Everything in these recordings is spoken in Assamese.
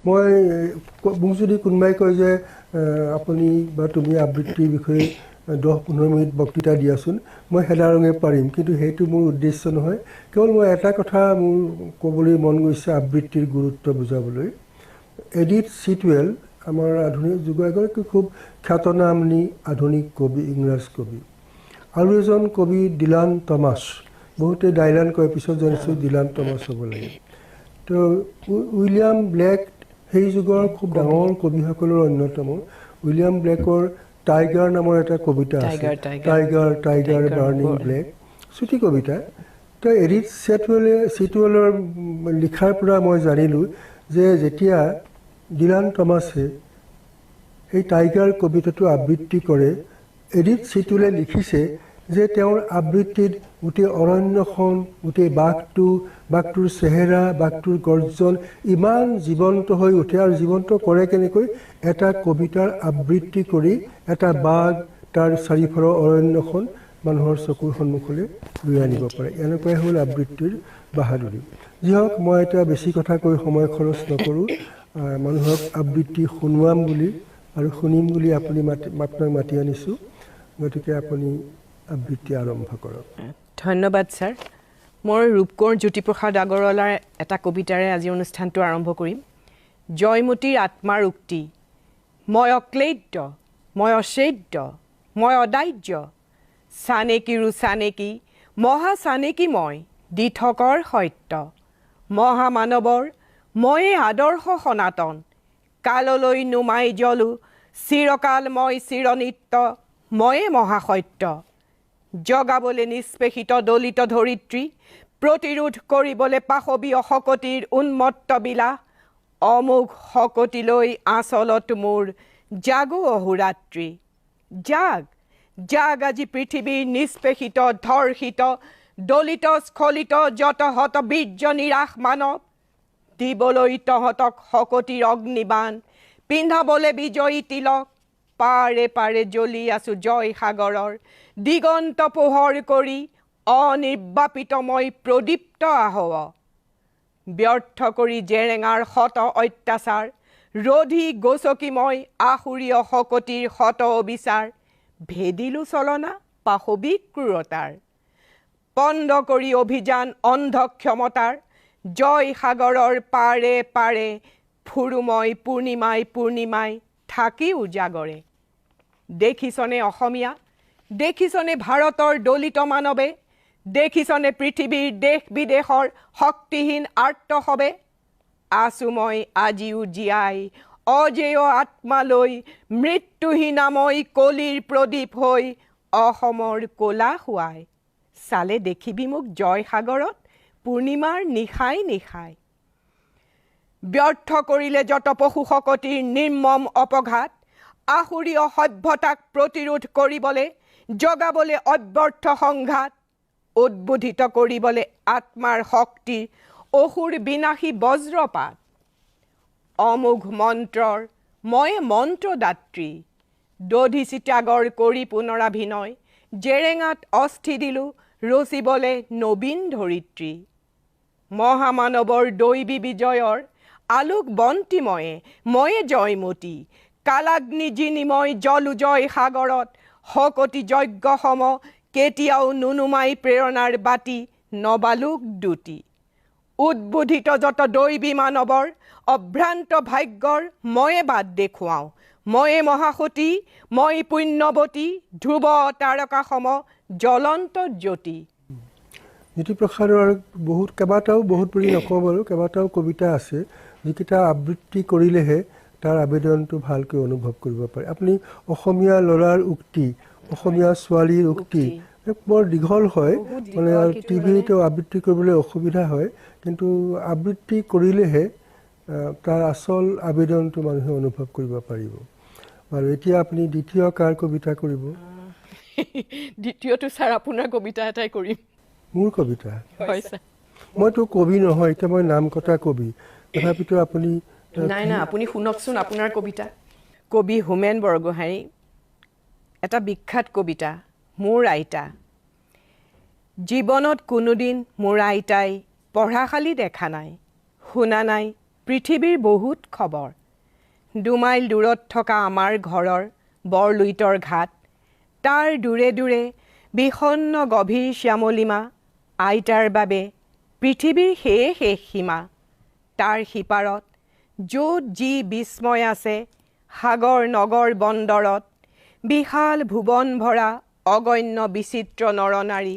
মই মোক যদি কোনোবাই কয় যে আপুনি বা তুমি আবৃত্তিৰ বিষয়ে 10-15 মিনিট বক্তৃতা দিয়াচোন, মই হেলাৰঙে পাৰিম, কিন্তু সেইটো মোৰ উদ্দেশ্য নহয়। কেৱল মই এটা কথা মোৰ ক'বলৈ মন গৈছে আবৃত্তিৰ গুৰুত্ব বুজাবলৈ। এডিথ চিটৱেল আমাৰ আধুনিক যুগৰ এগৰাকী খুব খ্যাতনামী আধুনিক কবি, ইংৰাজ কবি। আৰু এজন কবি ডিলান টমাছ, বহুতে ডাইলান কয়, পিছত জানিছোঁ ডিলান টমাছ হ'ব লাগে। তো উইলিয়াম ব্লেক সেই যুগৰ খুব ডাঙৰ কবিসকলৰ অন্যতম। উইলিয়াম ব্লেকৰ টাইগাৰ নামৰ এটা কবিতা আছে, টাইগাৰ টাইগাৰ বাৰ্ণিং ব্লেক, চুটি কবিতা। তো এডিথ চিটৱেলৰ লিখাৰ পৰা মই জানিলোঁ যে যেতিয়া ডিলান টমাছে সেই টাইগাৰ কবিতাটো আবৃত্তি কৰে, এডিথ চিটৱেলে লিখিছে যে তেওঁৰ আবৃত্তিত গোটেই অৰণ্যখন, গোটেই বাঘটো, বাঘটোৰ চেহেৰা, বাঘটোৰ গৰ্জন ইমান জীৱন্ত হৈ উঠে। আৰু জীৱন্ত কৰে কেনেকৈ? এটা কবিতাৰ আবৃত্তি কৰি এটা বাঘ, তাৰ চাৰিওফালৰ অৰণ্যখন মানুহৰ চকুৰ সন্মুখলৈ লৈ আনিব পাৰে। এনেকুৱাই হ'ল আবৃত্তিৰ বাহাদুৰি। যি হওক, মই এতিয়া বেছি কথা কৈ সময় খৰচ নকৰোঁ। মানুহক আবৃত্তি শুনোৱাম বুলি আৰু শুনিম বুলি আপোনাক মাতি আনিছোঁ, গতিকে আপুনি আবৃত্তি আৰম্ভ কৰক। ধন্যবাদ ছাৰ। মই ৰূপকোঁৱৰ জ্যোতিপ্ৰসাদ আগৰৱালাৰ এটা কবিতাৰে আজি অনুষ্ঠানটো আৰম্ভ কৰিম। জয়মতীৰ আত্মাৰ উক্তি। মই অক্লেদ্য, মই অছেদ্য, মই অদাহ্য, চানেকিৰো চানেকি, মহা চানেকি মই, দিঠকৰ সত্য, মহামানৱৰ ময়ে আদৰ্শ সনাতন, কাললৈ নুমাই জ্বলো চিৰকাল মই চিৰনিত্য, ময়ে মহাসত্য। জগাবলৈ নিষ্পেষিত দলিত ধৰিত্ৰী, প্ৰতিৰোধ কৰিবলৈ পাশৱী অশকতিৰ উন্মত্ত বিলাস, অমোঘ শকতিলৈ আঁচলত মোৰ জাগো অহোৰাত্ৰি। জাগ জাগ আজি পৃথিৱীৰ নিষ্পেষিত ধৰ্ষিত দলিত স্খলিত যত হত বীৰ্য নিৰাশ মানৱ, দিবলৈ তহঁতক শকতিৰ অগ্নিবাণ, পিন্ধাবলৈ বিজয়ী তিলক, পাৰে পাৰে জ্বলি আছো জয় সাগৰৰ দিগন্ত পোহৰ কৰি অনিৰ্বাপিত মই প্ৰদীপ্ত আহৱ। ব্যৰ্থ কৰি জেৰেঙাৰ শত অত্যাচাৰ, ৰোধি গছকি মই আসুৰীয় শকতিৰ শত অবিচাৰ, ভেদিলো চলনা পাশৱিক ক্ৰূৰতাৰ, পণ্ড কৰি অভিযান অন্ধ ক্ষমতাৰ, জয় সাগৰৰ পাৰে পাৰে ফুৰো মই পূৰ্ণিমাই পূৰ্ণিমাই থাকি উজাগৰে। দেখিছনে অসমীয়া, দেখিছনে ভাৰতৰ দলিত মানৱে, দেখিছনে পৃথিৱীৰ দেশ বিদেশৰ শক্তিহীন আৰ্তসবে, আছো মই আজিও জীয়াই অজেয় আত্মালৈ, মৃত্যুহীনা মই কলিৰ প্ৰদীপ হৈ অসমৰ ক'লা খুৱাই। চালে দেখিবি মোক জয়সাগৰত পূৰ্ণিমাৰ নিশাই নিশাই। ব্যৰ্থ কৰিলে যত পশু শকতিৰ নিৰ্মম অপঘাত, আসুৰীয় সভ্যতাক প্ৰতিৰোধ কৰিবলৈ জগাবলৈ অব্যৰ্থ সংঘাত, উদ্বোধিত কৰিবলৈ আত্মাৰ শক্তিৰ অসুৰ বিনাশী বজ্ৰপাত। অমোঘ মন্ত্ৰৰ মই মন্ত্ৰদাত্ৰী, দধিচি ত্যাগৰ কৰি পুনৰাভিনয়, জেৰেঙাত অস্থি দিলোঁ ৰচিবলে নবীন ধৰিত্ৰী। মহামানৱৰ দৈৱী বিজয়ৰ আলোক বন্তি ময়ে ময়ে জয়মতী, কালাগ্নি জিনি মই জলো জয় সাগৰত, শকতি যজ্ঞ সম কেতিয়াও নুনুমাই প্ৰেৰণাৰ বাতি নবালোক দুটি। উদ্বোধিত যত দৈৱী মানৱৰ অভ্ৰান্ত ভাগ্যৰ ময়ে বাট দেখুৱাওঁ, ময়ে মহাসতী মই পুণ্যৱতী, ধ্ৰুৱ তাৰকা সম জ্বলন্ত জ্যোতি। জ্যোতিপ্ৰসাদৰ বহুত কেইবাটাও, বহুত বুলি নকওঁ বাৰু, কেইবাটাও কবিতা আছে যিকেইটা আবৃত্তি কৰিলেহে তাৰ আবেদনটো ভালকৈ অনুভৱ কৰিব পাৰে। আপুনি অসমীয়া ল'ৰাৰ উক্তি, অসমীয়া ছোৱালীৰ উক্তি বৰ দীঘল হয়, মানে টিভিতো আবৃত্তি কৰিবলৈ অসুবিধা হয়, কিন্তু আবৃত্তি কৰিলেহে তাৰ আচল আবেদনটো মানুহে অনুভৱ কৰিব পাৰিব। বাৰু এতিয়া আপুনি দ্বিতীয় কাৰ কবিতা কৰিব? দ্বিতীয়টো ছাৰ আপোনাৰ কবিতা এটাই কৰিম। মোৰ কবিতা? হয় ছাৰ। মইতো কবি নহয়, এতিয়া মই নাম কটা কবি, তথাপিতো আপুনি নাই নাই আপুনি শুনকচোন আপোনাৰ কবিতা। কবি হোমেন বৰগোহাঁই এটা বিখ্যাত কবিতা মোৰ আইতা। জীৱনত কোনোদিন মোৰ আইতাই পঢ়াশালি দেখা নাই, শুনা নাই পৃথিৱীৰ বহুত খবৰ। 2 মাইল দূৰত থকা আমাৰ ঘৰৰ বৰলুইতৰ ঘাট, তাৰ দূৰে দূৰে বিষণ্ণ গভীৰ শ্যামলিমা আইতাৰ বাবে পৃথিৱীৰ সেয়ে শেষ সীমা। তাৰ সিপাৰত য'ত যি বিস্ময় আছে, সাগৰ নগৰ বন্দৰত বিশাল ভুৱন ভৰা অগণ্য বিচিত্ৰ নৰনাৰী,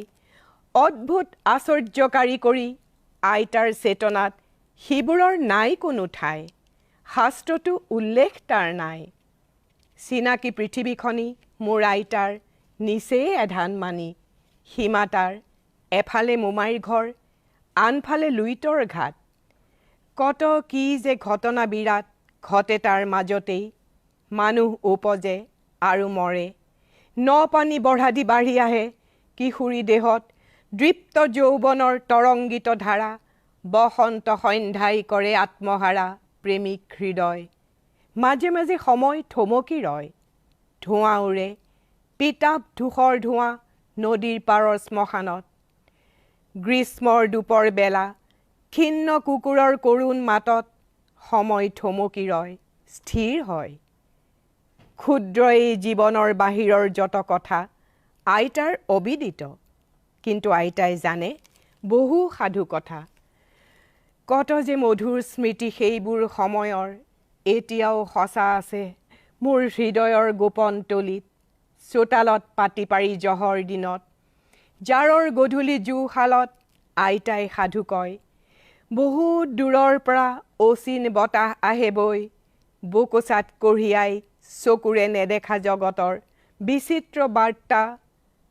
অদ্ভুত আশ্চৰ্যকাৰী কৰি আইতাৰ চেতনাত সিবোৰৰ নাই কোনো ঠাই, শাস্ত্ৰতো উল্লেখ তাৰ নাই। চিনাকি পৃথিৱীখনি মোৰ আইতাৰ নিচেই এধান মানি, সীমা তাৰ এফালে মোমাইৰ ঘৰ, আনফালে লুইতৰ ঘাট। কত কি যে ঘটনা বিৰাট ঘটে তাৰ মাজতেই, মানুহ উপজে আৰু মৰে, ন পানী বঢ়া দি বাঢ়ি আহে কিশোৰী দেহত দৃপ্ত যৌৱনৰ তৰংগিত ধাৰা, বসন্ত সন্ধ্যাই কৰে আত্মহাৰা প্ৰেমিক হৃদয়। মাজে মাজে সময় থমকি ৰয়, ধোঁৱা উৰে পিতাপ ধূসৰ ধোঁৱা নদীৰ পাৰৰ শ্মশানত। গ্ৰীষ্মৰ দুপৰ বেলা ক্ষীণ কুকুৰৰ কৰুণ মাতত সময় থমকি ৰয়, স্থিৰ হয়। ক্ষুদ্ৰ এই জীৱনৰ বাহিৰৰ যত কথা আইতাৰ অবিদিত, কিন্তু আইতাই জানে বহু সাধু কথা। কত যে মধুৰ স্মৃতি সেইবোৰ সময়ৰ এতিয়াও সঁচা আছে মোৰ হৃদয়ৰ গোপন তলিত। চোতালত পাতি পাৰি জহৰ দিনত, জাৰৰ গধূলি জুশালত আইতাই সাধু কয়। বহুত দূৰৰ পৰা অচিন বতাহ আহে বৈ, বোকোচাত কঢ়িয়াই চকুৰে নেদেখা জগতৰ বিচিত্ৰ বাৰ্তা।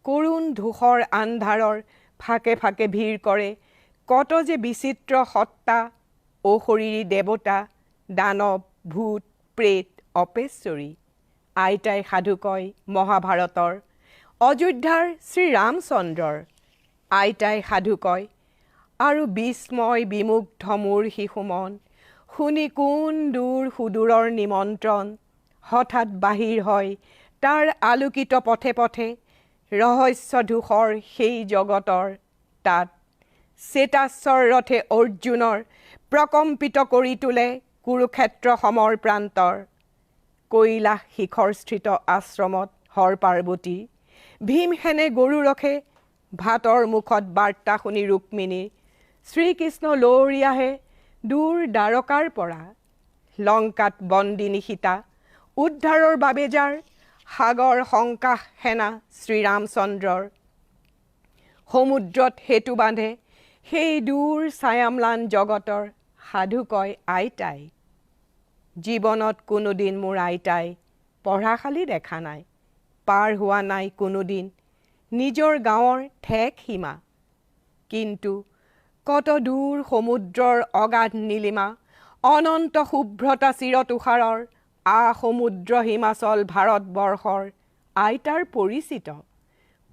কৰুণ ধূসৰ আন্ধাৰৰ ফাঁকে ফাঁকে ভিৰ কৰে কত যে বিচিত্ৰ সত্তা, অশৰীৰী দেৱতা, দানৱ, ভূত, প্ৰেত, অপেশ্বৰী। আইতাই সাধু কয় মহাভাৰতৰ, অযোধ্যাৰ শ্ৰীৰামচন্দ্ৰৰ। আইতাই সাধু কয় আৰু বিস্ময় বিমুগ্ধ মোৰ শিশুমন শুনি কোন দূৰ সুদূৰৰ নিমন্ত্ৰণ হঠাৎ বাহিৰ হয় তাৰ আলোকিত পথে পথে ৰহস্য ধূসৰ সেই জগতৰ। তাত শ্বেতাশ্বৰ ৰথে অৰ্জুনৰ প্ৰকম্পিত কৰি তোলে কুৰুক্ষেত্ৰ সমৰ প্ৰান্তৰ। কৈলাস শিখৰস্থিত আশ্ৰমত হৰ পাৰ্বতী, ভীমসেনে গৰু ৰখে ভাতৰ মুখত বাৰ্তা শুনি ৰুক্মিণীৰ। শ্ৰীকৃষ্ণ লৌৰি আহে দূৰ দ্বাৰকাৰ পৰা, লংকাত বন্দিনী সীতা উদ্ধাৰৰ বাবে যাৰ সাগৰ শংকাশ সেনা শ্ৰীৰামচন্দ্ৰৰ। সমুদ্ৰত সেতু বান্ধে সেই দূৰ ছায়াম্লান জগতৰ সাধু কয় আইতাই। জীৱনত কোনোদিন মোৰ আইতাই পঢ়াশালি দেখা নাই, পাৰ হোৱা নাই কোনোদিন নিজৰ গাঁৱৰ ঠেক সীমা। কিন্তু কত দূৰ সমুদ্ৰৰ অগাধ নীলিমা, অনন্ত শুভ্ৰতা চিৰতুষাৰৰ আ সমুদ্ৰ হিমাচল ভাৰতবৰ্ষৰ আইতাৰ পৰিচিত।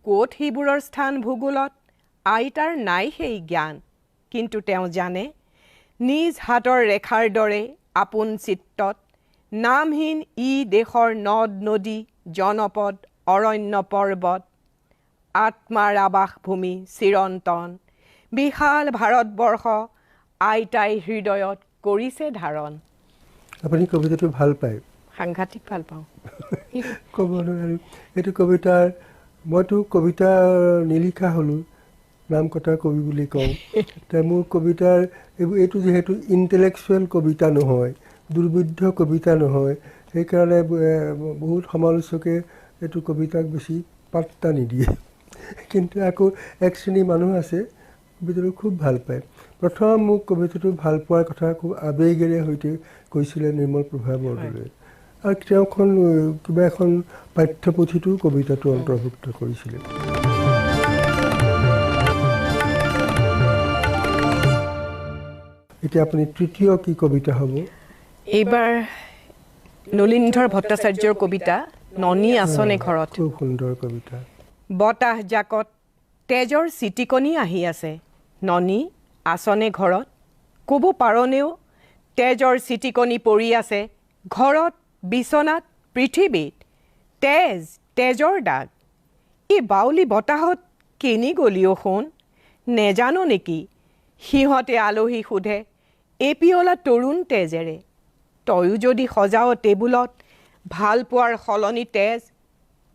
ক'ত সেইবোৰৰ স্থান ভূগোলত আইতাৰ নাই সেই জ্ঞান, কিন্তু তেওঁ জানে নিজ হাতৰ ৰেখাৰ দৰে আপোন চিত্তত নামহীন ই দেশৰ নদ নদী, জনপদ, অৰণ্য পৰ্বত, আত্মাৰ আৱাসভূমি চিৰন্তন বিশাল ভাৰতবৰ্ষ আইতাই হৃদয়ত কৰিছে ধাৰণ। আপুনি কবিতাটো ভাল পায়? সাংঘাতিক ভাল পাওঁ। ক'ব নোৱাৰি এইটো কবিতাৰ, মইতো কবিতা নিলিখা হ'লোঁ, নাম কটা কবি বুলি কওঁ। তে মোৰ কবিতাৰ এইটো যিহেতু ইণ্টেলেকচুৱেল কবিতা নহয়, দুৰ্বোধ্য কবিতা নহয়, সেইকাৰণে বহুত সমালোচকে এইটো কবিতাক বেছি পাত্তা নিদিয়ে। কিন্তু আকৌ এক শ্ৰেণীৰ মানুহ আছে কবিতাটো খুব ভাল পায়। প্ৰথম মোক কবিতাটো ভাল পোৱাৰ কথা খুব আৱেগেৰে সৈতে কৈছিলে নিৰ্মল প্ৰভা বৰদলৈ, আৰু তেওঁখন কিবা এখন পাঠ্যপুথিতো কবিতাটো অন্তৰ্ভুক্ত কৰিছিলে। এতিয়া আপুনি তৃতীয় কি কবিতা হ'ব? এইবাৰ নলিনীধৰ ভট্টাচাৰ্যৰ কবিতা ননী আছনে ঘৰত। খুব সুন্দৰ কবিতা। বতাহ জাকত তেজৰ চিটিকনি আহি আছে, ননী আছনে ঘৰত? ক'ব পাৰনেও তেজৰ চিটিকনি পৰি আছে ঘৰত, বিচনাত, পৃথিৱীত। তেজ, তেজৰ দাগ। এই বাউলি বতাহত কেনি গলিও সোণ নেজানো নেকি? সিহঁতে আলহী সোধে, এপিয়লা তৰুণ তেজেৰে। তয়ো যদি সজাও টেবুলত ভাল পোৱাৰ সলনি তেজ,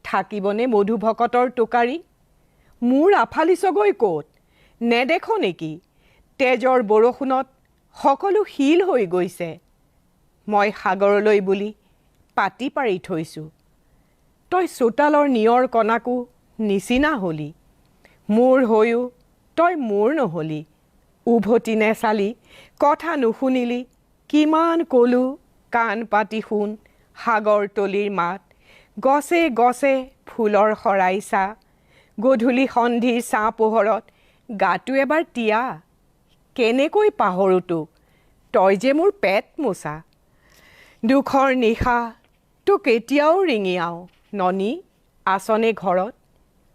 থাকিবনে মধু ভকতৰ টোকাৰী? মোৰ আফালিছগৈ ক'ত নেদেখ নেকি? তেজৰ বৰষুণত সকলো শিল হৈ গৈছে। মই সাগৰলৈ বুলি পাতি পাৰি থৈছোঁ। তই চোতালৰ নিয়ৰ কণাকো নিচিনা হলি, মোৰ হৈও তই মোৰ নহলি। উভতি নেচালি, কথা নুশুনিলি, কিমান ক'লো কাণ পাতি শুন সাগৰ তলিৰ মাত। গছে গছে ফুলৰ শৰাই চা, গধূলি সন্ধিৰ ছাঁ পোহৰত গাটো এবাৰ তিয়া। কেনেকৈ পাহৰোঁ তোক, তই যে মোৰ পেট মোচা। দুখৰ নিশা তোক এতিয়াও ৰিঙিয়াওঁ, ননী আছনে ঘৰত?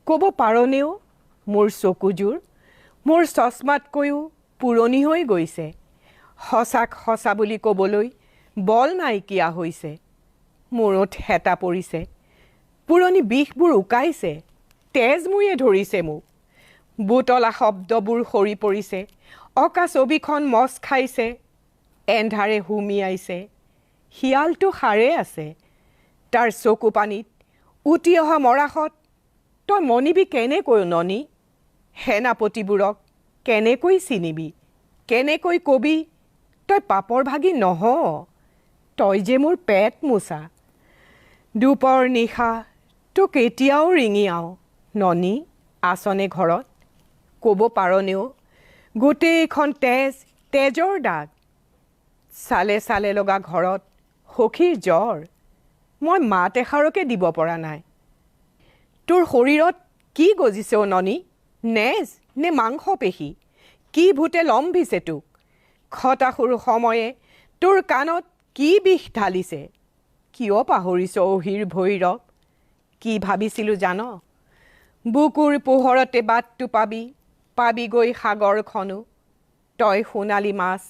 ক'ব পাৰনেও মোৰ চকুযোৰ মোৰ চশমাতকৈও পুৰণি হৈ গৈছে। সঁচাক সঁচা বুলি ক'বলৈ বল নাইকিয়া হৈছে। মূৰত হেতা পৰিছে, পুৰণি বিষবোৰ উকাইছে, তেজমূয়ে ধৰিছে মোক। বুটলা শব্দবোৰ সৰি পৰিছে, অঁকা ছবিখন মচ খাইছে, এন্ধাৰে হুমিয়াইছে। শিয়ালটো সাৰে আছে, তাৰ চকু পানীত উটি অহা মৰাশত তই মনিবি কেনেকৈ ননী? সেনাপতিবোৰক কেনেকৈ চিনিবি? কেনেকৈ কবি তই পাপৰ ভাগি নহ, তই যে মোৰ পেট মোচা। দুপৰ নিশা তোক এতিয়াও ৰিঙিয়াওঁ, ননী আছনে ঘৰত? ক'ব পাৰনেও গোটেইখন তেজ, তেজৰ দাগ। চালে চালে লগা ঘৰত সখীৰ জ্বৰ, মই মাত এষাৰকে দিব পৰা নাই। তোৰ শৰীৰত কি গজিছে অ' ননী? নেজ নে মাংসপেশী? কি ভূতে লম্ভিছে তোক? খতাসুৰ সময়ে তোৰ কাণত কি বিষ ঢালিছে? কিয় পাহৰিছ অহিৰ ভৈৰৱ? কি ভাবিছিলোঁ জান? বুকুৰ পোহৰতে বাটটো পাবি, পাবিগৈ সাগৰখনো। তই সোণালী মাছ,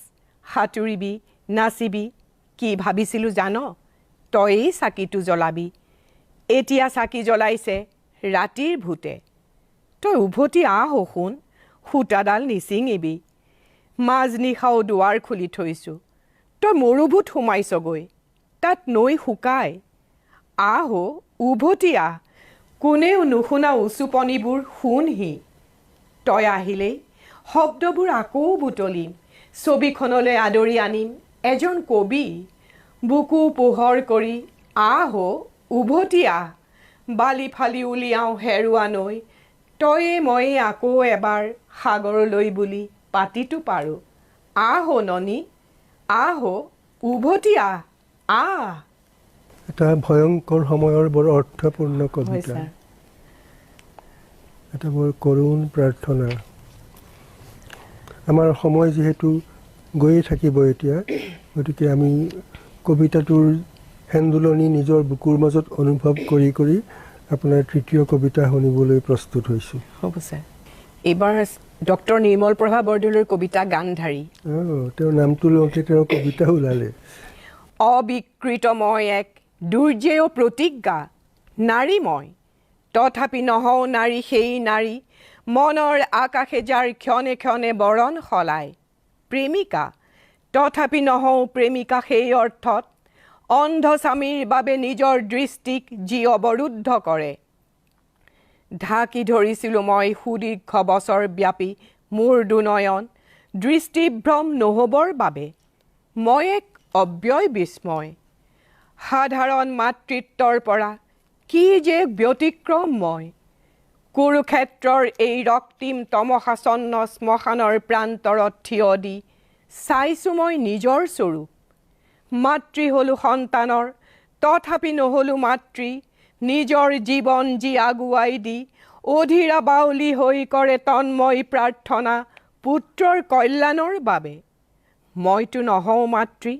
সাঁতুৰিবি, নাচিবি। কি ভাবিছিলোঁ জান? তয়েই চাকিটো জ্বলাবি। এতিয়া চাকি জ্বলাইছে ৰাতিৰ ভূতে। তই উভতি আহ সোণ, সূতাডাল নিচিঙিবি। মাজনিশাও দুৱাৰ খুলি থৈছোঁ, তই মৰুভূত সোমাইছগৈ, তাত নৈ শুকাই। আহ উভতি আহ, কোনেও নুশুনা উচুপনিবোৰ শুনহি। তই আহিলেই শব্দবোৰ আকৌ বুটলিম, ছবিখনলৈ আদৰি আনিম এজন কবি। বুকু পোহৰ কৰি আহ উভতি আহ, বালি ফালি উলিয়াওঁ হেৰুৱা নৈ। তয়ে ময়ে আকৌ এবাৰ সাগৰলৈ বুলি পাতিটো পাৰোঁ। আহ ননী, আহ উভতি আহ, আহ। এটা ভয়ংকৰ সময়ৰ বৰ অৰ্থপূৰ্ণ কবিতা, এটা বৰ কৰুণ প্ৰাৰ্থনা। আমাৰ সময় যিহেতু গৈয়ে থাকিব এতিয়া, গতিকে আমি কবিতাটোৰ হেন্দোলনি নিজৰ বুকুৰ মাজত অনুভৱ কৰি কৰি আপোনাৰ তৃতীয় কবিতা শুনিবলৈ প্ৰস্তুত হৈছোঁ। হ'ব ছাৰ। এইবাৰ ডক্টৰ নিৰ্মল প্ৰভা বৰদলৈৰ কবিতা গান্ধাৰী। তেওঁৰ নামটো লওঁতে তেওঁৰ কবিতা ওলালে। অবিকৃত মই এক দুৰ্জেয় প্ৰতিজ্ঞা, নাৰী মই, তথাপি নহওঁ নাৰী সেই নাৰী, মনৰ আকাশে যাৰ ক্ষণে ক্ষণে বৰণ সলায়। প্ৰেমিকা, তথাপি নহওঁ প্ৰেমিকা সেই অৰ্থত, অন্ধ স্বামীৰ বাবে নিজৰ দৃষ্টিক যি অৱৰুদ্ধ কৰে। ঢাকি ধৰিছিলোঁ মই সুদীৰ্ঘ বছৰ ব্যাপী মোৰ দুনয়ন, দৃষ্টিভ্ৰম নহ'বৰ বাবে। মই এক অব্যয় বিস্ময়, সাধাৰণ মাতৃত্বৰ পৰা কি যে ব্যতিক্ৰম মই। কুৰুক্ষেত্ৰৰ এই ৰক্তিম তমসাচন্ন শ্মশানৰ প্ৰান্তৰত থিয় দি চাইছোঁ মই নিজৰ স্বৰূপ। মাতৃ হ'লোঁ সন্তানৰ, তথাপি নহ'লোঁ মাতৃ, নিজৰ জীৱন যি আগুৱাই দি অধীৰা বাউলি হৈ কৰে তন্ময় প্ৰাৰ্থনা পুত্ৰৰ কল্যাণৰ বাবে। মইতো নহওঁ মাতৃ,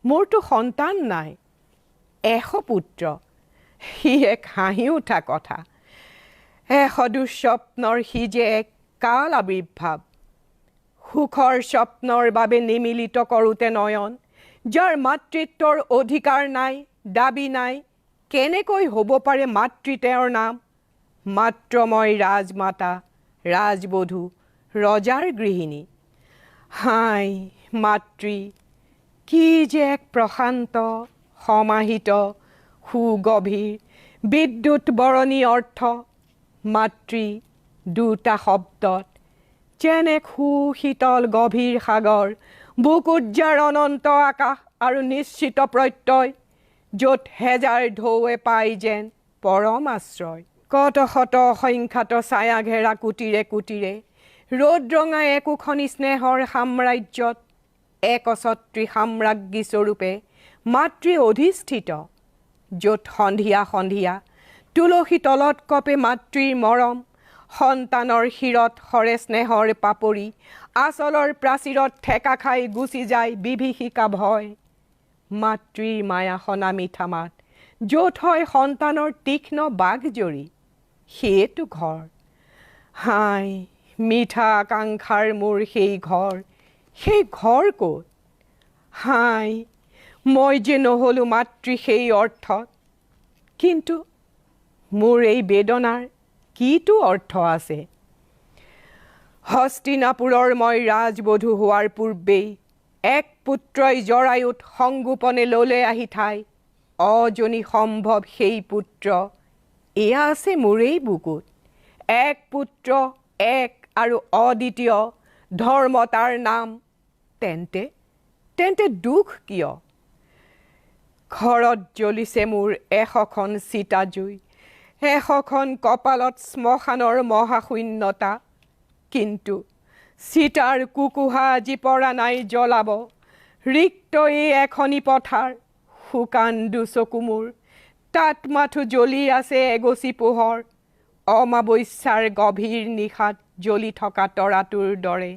মোৰতো সন্তান নাই, 100 পুত্ৰ, সি এক হাঁহি উঠা কথা। 100 দুঃস্বপ্নৰ সি যে এক কাল আৱিৰ্ভাৱ। সুখৰ স্বপ্নৰ বাবে নিমিলিত কৰোঁতে নয়ন, যাৰ মাতৃত্বৰ অধিকাৰ নাই, দাবী নাই, কেনেকৈ হ'ব পাৰে মাতৃ তেওঁৰ নাম? মাত্ৰ মই ৰাজমাতা, ৰাজবধূ, ৰজাৰ গৃহিণী। হাই, মাতৃ, কি যে এক প্ৰশান্ত সমাহিত সুগভীৰ বিদ্যুৎ বৰণী অৰ্থ। মাতৃ দুটা শব্দত যেন এক সুশীতল গভীৰ সাগৰ, বুকুত যাৰ অনন্ত আকাশ আৰু নিশ্চিত প্ৰত্যয়, য'ত হেজাৰ ঢৌৱে পাই যেন পৰম আশ্ৰয়। কত শত সংখ্যাত ছায়া ঘেৰা কুটিৰে কুটিৰে ৰ'দ ৰঙা একোখনি স্নেহৰ সাম্ৰাজ্যত একছত্ৰী সাম্ৰাজ্ঞী স্বৰূপে মাতৃ অধিষ্ঠিত, য'ত সন্ধিয়া সন্ধিয়া তুলসী তলত কঁপে মাতৃৰ মৰম, সন্তানৰ শিৰত সৰে স্নেহৰ পাপৰি, আঁচলৰ প্ৰাচীৰত ঠেকা খাই গুচি যায় বিভীষিকা ভয়। মাতৃৰ মায়াসনা মিঠা মাত, য'ত হয় সন্তানৰ তীক্ষ্ণ বাঘজৰী, সেইটো ঘৰ। হাই, মিঠা আকাংক্ষাৰ মোৰ সেই ঘৰ, সেই ঘৰ ক'ত? হাই, মই যে নহ'লো মাতৃ সেই অৰ্থত। কিন্তু মোৰ এই বেদনাৰ কিটো অৰ্থ আছে? হস্তিনাপুৰৰ মই ৰাজবধূ হোৱাৰ পূৰ্বেই এক পুত্ৰই জৰায়ুত সংগোপনে ল'লে আহি ঠাই। অজনী সম্ভৱ সেই পুত্ৰ এয়া আছে মোৰেই বুকুত। এক পুত্ৰ, এক আৰু অদ্বিতীয়, ধৰ্ম তাৰ নাম। তেন্তে তেন্তে দুখ কিয়? ঘৰত জ্বলিছে মোৰ 100খন চিতা জুই, 100খন কপালত শ্মশানৰ মহাশূন্যতা। কিন্তু চিতাৰ কুকুহা আজি পৰা নাই জ্বলাব। ৰিক্ত এই এখনি পথাৰ, শুকান দুচকু মোৰ, তাত মাথো জ্বলি আছে এগছি পোহৰ, অমাৱস্যাৰ গভীৰ নিশাত জ্বলি থকা তৰাটোৰ দৰে।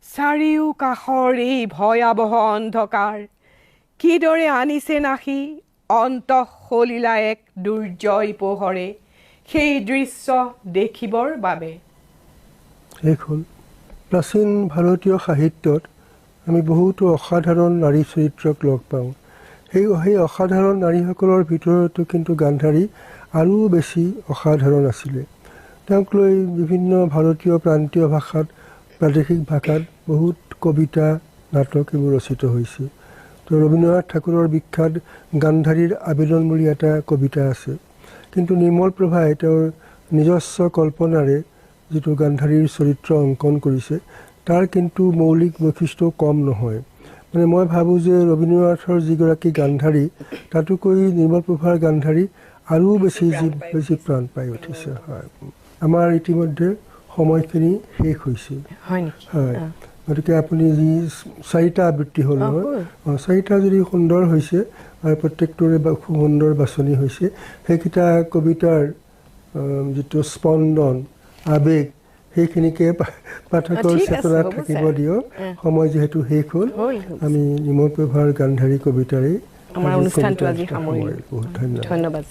চাৰিও কাষৰ এই ভয়াৱহ অন্ধকাৰ কিদৰে আনিছে নাসি অন্তঃসলিলা এক দুৰ্জয় পোহৰে সেই দৃশ্য দেখিবৰ বাবে। শেষ হ'ল। প্ৰাচীন ভাৰতীয় সাহিত্যত আমি বহুতো অসাধাৰণ নাৰী চৰিত্ৰক লগ পাওঁ। সেই অসাধাৰণ নাৰীসকলৰ ভিতৰতো কিন্তু গান্ধাৰী আৰু বেছি অসাধাৰণ আছিলে। তেওঁক লৈ বিভিন্ন ভাৰতীয় প্ৰান্তীয় ভাষাত, প্ৰাদেশিক ভাষাত বহুত কবিতা, নাটক এইবোৰ ৰচিত হৈছে। তো ৰবীন্দ্ৰনাথ ঠাকুৰৰ বিখ্যাত গান্ধাৰীৰ আবেদন বুলি এটা কবিতা আছে। কিন্তু নিৰ্মল প্ৰভাই তেওঁৰ নিজস্ব কল্পনাৰে যিটো গান্ধাৰীৰ চৰিত্ৰ অংকন কৰিছে, তাৰ কিন্তু মৌলিক বৈশিষ্ট্যও কম নহয়। মানে মই ভাবোঁ যে ৰবীন্দ্ৰনাথৰ যিগৰাকী গান্ধাৰী, তাতোকৈ নিৰ্মল প্ৰভাৰ গান্ধাৰী আৰু বেছি বেছি প্ৰাণ পাই উঠিছে। হয়, আমাৰ ইতিমধ্যে সময়খিনি শেষ হৈছে। হয়, গতিকে আপুনি যি চাৰিটা আবৃত্তি হ'ল নহয়, চাৰিটা যদি সুন্দৰ হৈছে আৰু প্ৰত্যেকটোৰে সুন্দৰ বাছনি হৈছে, সেইকেইটা কবিতাৰ যিটো স্পন্দন, আৱেগ, সেইখিনিকে পাঠকৰ চেতনাত থাকিব দিয়ক। সময় যিহেতু শেষ হ'ল, আমি নিৰ্মল প্ৰভাৰ গান্ধাৰী কবিতাৰে আমাৰ অনুষ্ঠানটো আজি সামৰিলোঁ। বহুত ধন্যবাদ। ধন্যবাদ।